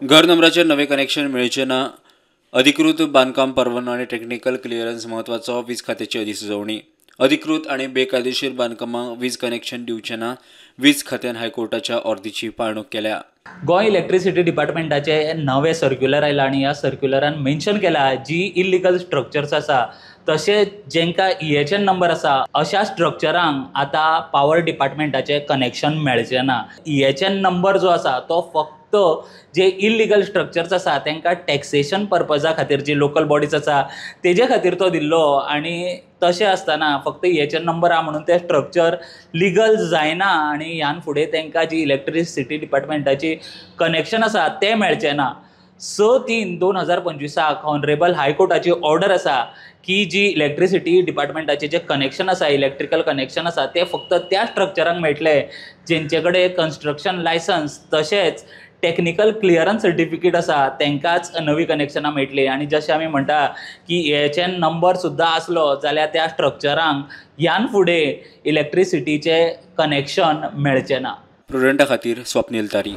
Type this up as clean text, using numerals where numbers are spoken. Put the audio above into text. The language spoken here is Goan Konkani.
घर नंबराचेर नवे कनेक्शन मेळचें ना. अधिकृत बांदकाम परवानो आनी टेक्निकल क्लियरन्स म्हत्वाचो. वीज खात्याची अधिसुचोवणी. अधिकृत आनी बेकायदेशीर बांदकामांक वीज कनेक्शन दिवचें ना. वीज खात्यान हायकोर्टाच्या ऑर्दीची पाळणूक केल्या. गोंय इलेक्ट्रिसिटी डिपार्टमेंटाचे नवे सर्क्युलर आयला आनी ह्या सर्क्युलरान मेन्शन केला जी इलिगल स्ट्रक्चर्स आसा तशेंच जेंकां EHN number आसा अशा स्ट्रक्चरांक आतां पावर डिपार्टमेंटाचें कनेक्शन मेळचें ना. EHN number जो आसा तो फक्त जे इलिगल स्ट्रक्चर्स आसा तांकां टॅक्सेशन पर्पजा खातीर जी लोकल बॉडीज आसा तेजे खातीर तो दिल्लो आनी तशें आसतना फक्त EHN number आहा म्हणून तें स्ट्रक्चर लिगल जायना आनी ह्यान फुडें तांकां जी इलेक्ट्रिसिटी डिपार्टमेंटाची कनेक्शन आसा तें मेळचें ना. 6/3/2025 ऑनरेबल हायकोर्टाची ऑर्डर आसा की जी इलेक्ट्रिसिटी डिपार्टमेंटाचें जें कनेक्शन आसा, इलेक्ट्रिकल कनेक्शन आसा तें फक्त त्या स्ट्रक्चरांक मेळटलें जेंचे कडेन कन्स्ट्रक्शन लायसन्स तशेंच टेक्निकल क्लियरन्स सर्टिफिकेट आसा तांकांच नवी कनेक्शनां मेळटलीं. आनी जशें आमी म्हणटा की EHN number सुद्दां आसलो जाल्यार त्या स्ट्रक्चरांक ह्यान फुडें इलेक्ट्रिसिटीचें कनेक्शन मेळचें ना. प्रुडंटा खातीर स्वप्नील तारी.